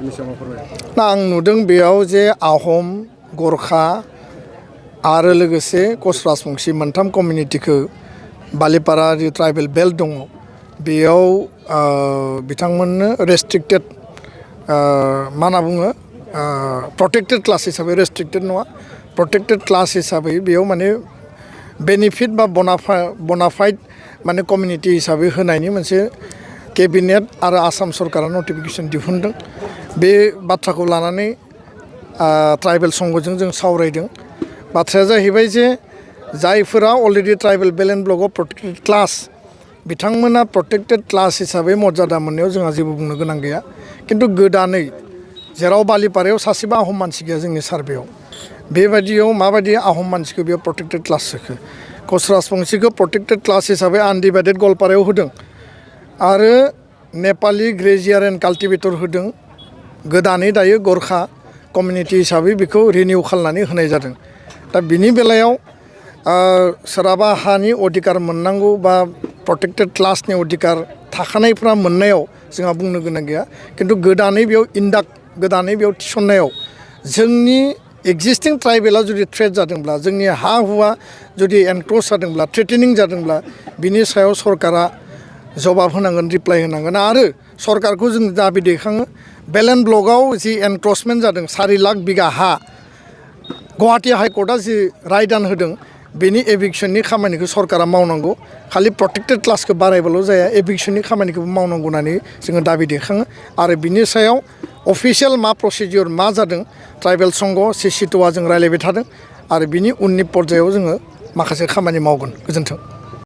ना आं नुदों बेयाव जे आहम गरखा आरो लोगोसे कच राजबंशी मोनथाम कमिउनिटिखौ बालिपारा जि ट्राइबेल बेल्ट दङ बेयाव बिथांमोननो रेस्ट्रिक्टेड मा होनना बुङो प्रटेक्टेड क्लास हिसाबै रेस्ट्रिक्टेड नङा प्रटेक्टेड क्लास हिसाबै बेयाव माने बेनिफिट बा बनाफाइड माने कमिउनिटि हिसाबै होनायनि मोनसे केबिनेट आरो आसाम सरकारा नटिफिकेसन दिहुनदों बे बाथ्राखौ लानानै ट्राइबेल संघजों जों सावरायदों बाथ्राया जाहैबाय जे जायफोरा अलरेडि ट्राइबेल बेल्ट एन्ड ब्लकआव प्रटेक्टेड क्लास बिथांमोना प्रटेक्टेड क्लास हिसाबै मर्यादा मोननायाव जोंहा जेबो बुंनो गोनां गैया किन्तु गोदानै जेराव बालिपारायाव सासेबो आहम मानसि गैया जोंनि सार्भेयाव बेबायदियाव माबायदि आहम मानसिखौ बेयाव प्रटेक्टेड क्लास होखो कच राजबंशीखौ प्रटेक्टेड क्लास हिसाबै आनडिभाइडेड गवालपारायाव होदों आरो नेपालि ग्रेजियार एन्ड काल्टिभेटर होदों गोदानै दायो गरखा कमिउनिटि हिसाबै बेखौ रिनिउ खालामनानै होनाय जादों दा बिनि बेलायाव सोरहाबा हानि अधिकार मोननांगौ बा प्रटेक्टेड क्लासनि अधिकार थाखानायफ्रा मोननायाव जोंहा बुंनो गोनां गैया किन्तु गोदानै बेयाव गोदानै बेयाव थिसननायाव जोंनि एक्जिस्टिं ट्राइबेला जुदि थ्रेट जादोंब्ला जोंनि हा हुआ जुदि एनक्ल'ज जादोंब्ला थ्रेटेनिं जादोंब्ला बिनि सायाव सरकारा जवाब होनांगोन रिप्लाइ होनांगोन आरो सरकारखौ जों दाबि दैखाङो बेल्ट एन्ड ब्लकआव जि एनक्ल'जमेन्ट जादों 4 लाख बिगा हा गुवाहाटी हाइकर्टआ जि रायदान होदों बेनि एभिक्सननि खामानिखौ सरकारा मावनांगौ खालि प्रटेक्टेड क्लासखौ बारायबाल' जाया एभिक्सननि खामानिखौबो मावनांगौ होननानै जोङो दाबि दैखाङो आरो बिनि सायाव अफिसियेल मा प्रसिडियर मा जादों ट्राइबेल संघ सिसिट'आ जों रायलायबाय थादों आरो बिनि उननि पर्यायाव जोङो माखासे खामानि मावगोन गोजोन्थों